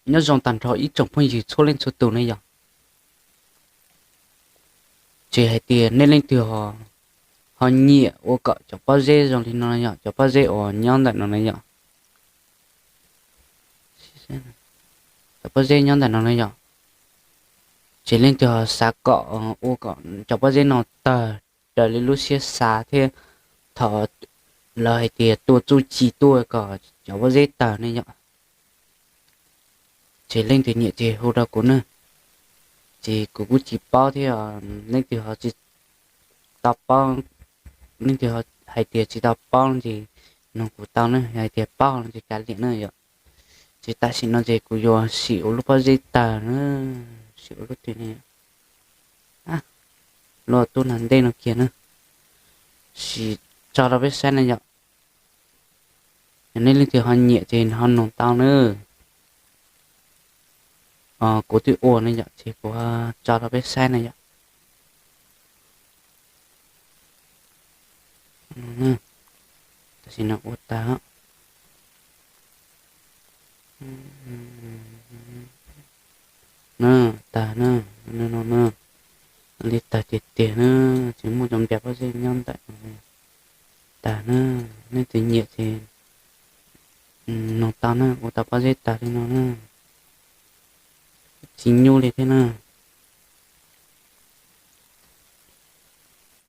Nyob zoo tag nrho ib tsoom phooj ywg txhua leej txhua tus ne yom. Ces hais tias nej leej twg ho nyiam ua kom cov pob zeb zoo li no yom, cov pob zeb uas nyob ntawm no na yom, cov pob zeb nyob ntawm no na yom, ces leej twg ho xav kom ua kom cov pob zeb no tawg raws li lub siab xav thiab, thaum lawv hais tias tua txuj ci tuaj kom cov pob zeb tawg ne yom, ces leej twg nyiam ces hu rau kuv na. Ces kuv kuj tsis paub thiab, leej twg ho tsis tau paub, leej twg hais tias tsis tau paub ces nug kuv tau na, hais tias paub no ces kav liam na yom. Ces tam sim no ces kuv yuav sim ua lub pob zeb tawg na, sim ua lub twg ne, luaj tub nag ntej no kiag na, sim tso rau peb saib na yom. Yog nej leej twg ho nyiam ces ho nug tau na. Kuv twb ua na yom, ces kuv tso rau peb saib na yom. Tam sim no ua tag na, tag na, no na, li tag tiag tiag na, tsis muaj cov npias pob zeb nyob ntawm no. Tag na, nej twg nyiam ces nug tau na, ua tau pob zeb tag li no na, tsis nyuaj li thiab na.